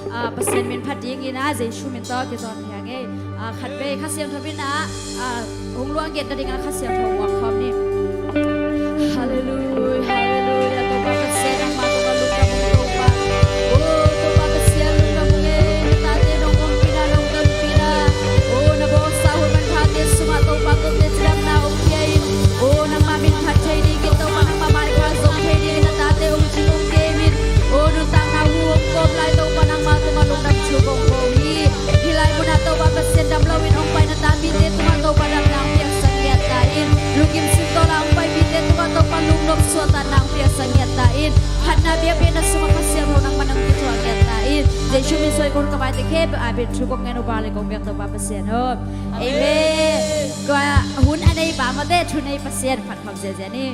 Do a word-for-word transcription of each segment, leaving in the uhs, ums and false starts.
Ah, Pasian min phat dingin ah Jesu min tawh kizawn hi hang ei. Ah, khatvei Kha Siangtho in ah, ah, hong luang gen nading ah Kha Siangtho muak khawm ni. Halleluia, halleluia. Topa Pasian, nangmah tungah lungdam ung Topa. Oh, Topa Pasian, lungdam ung ei. Na tate nong ompih na, nong dampi na. Oh, na bawlsa hun manpha te sungah Topa kote cidamna hong pia in. Oh, nangmah min phat thei dingin Topa, nangmah maipha zong thei dingin na tate hong cing hong kem in. Oh, nuntakna hu hong kawm lai Topa, nangmah tungah lungdam thu kong ko hi. Hih lai munah Topa Pasian, dam loin hong pai na ta mite tungah Topa damna hong piaksak ngiat ta in. Lungkim singtawh la hong pai mite tungah Topa lungnop suahtakna hong piaksak ngiat ta in. Phatna biakpiakna sungah Kha Siangtho nangmah nong kithuah ngiat ta in. Jesu min suang kong ka maite khempeuh adingin thu kong ngen uh bang le kong biak Topa Pasian aw. Amen. Tua hun a nei pa mate, thu nei Pasian phat khawm ziahziah ni.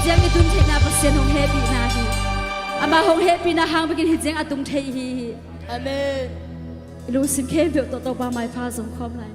Ciang i tun theihna Pasian hong hehpihna hi. Amah hong hehpihna hang bekin hi ciang a tung thei hi hi. Amen. I lungsim khempeuh tawh Topa maipha zong khawm lai.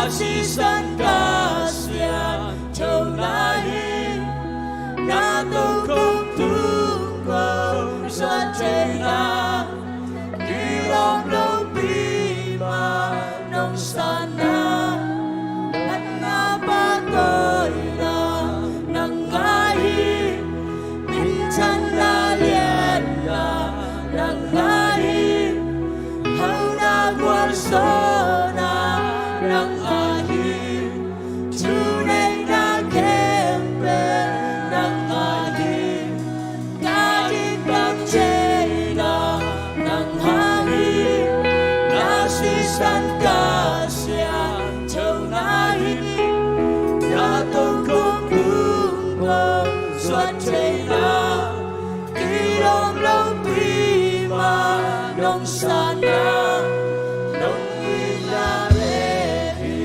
Sisan ka siangtho na hi, na tokhom tung kong suan thei na, kilawm lopi mah nong san na, na phatna tawh nang mah hi, minthanna lianna nang mah hi, hauhna gualzawhna nang mah hi, thuneihna khempeuh nang mah hi, ka diktak theihna nang mah hi, na sisan ka siangtho na hi, na tokhom tung kong suan thei na, kilawm lopi mah nong san na, nong itna bek hi.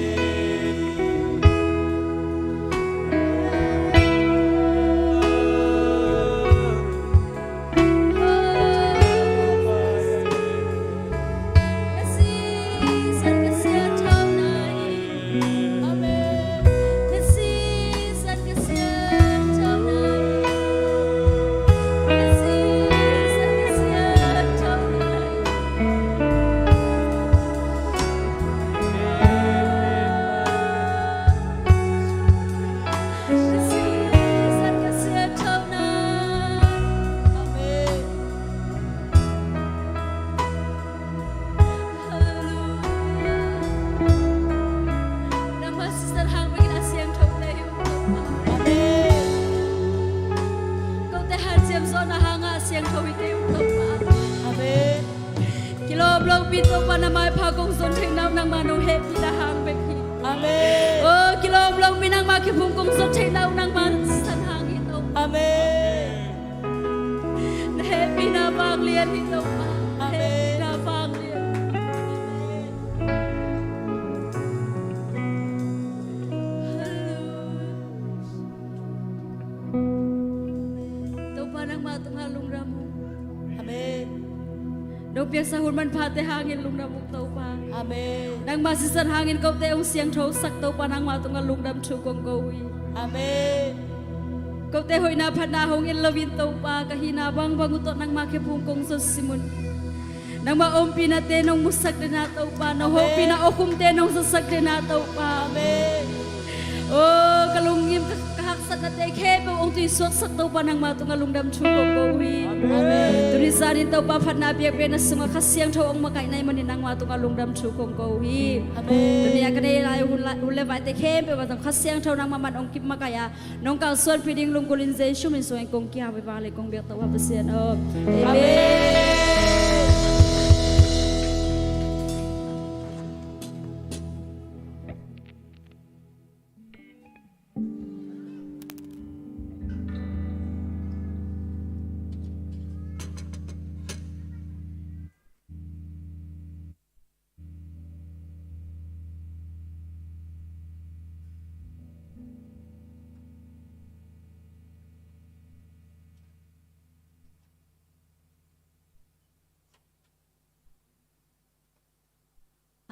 Nangmah sisan hang bangin a siangtho teh hi uh Topa. Amen. Kote hanciam zawhna hangah a siangtho hi teh uh Topa. Amen. Kilawm lopi Topa na maipha kong zon theihna uh nangmah nong hehpihna hang bek hi. Amen. Oh, kilawm lopi nangmah khephung kong zon theihna uh nangmah sisan hang hi Topa. Amen. Na hehpihna vanglian hi Topa. Amen. Hehpihna vanglian. Amen. Hallelujah. Topa nangmah tungah lungdam uh. Amen. Nong piaksa hun manphate hangin lungdam uh Topa. Amen. Nangmah sisan hangin kote hong siangthosak Topa nangmah tungah lungdam thu kong ko uh hi. Amen. Kote hoihna phatna hong en loin Topa ka hihna bangbang uh tawh nangmah khephung kong zon simun. Nangmah ompihnate nong musak dena Topa, nong hopihna awkhumte nong zasak dena Topa. Amen. Oh, ka lungngim ka, ka haksatnate khempeuh hong tuisuaksak Topa nangmah tungah lungdam thu kong ko uh hi. Amen. Tuni zanin Topa phatna biakpiakna sungah Kha Siangtho hong makaih na hih manin nangmah tungah lungdam thu kong ko uh hi. Amen. Tuni a ka nei lai hun le vaite khempeuh ah zong Kha Siangtho nangmah man hong kip makaih a nong kalsuanpih ding lunggulhin Jesu min sungin kong kiau hi vang le kong biak Topa Pasian aw. Amen.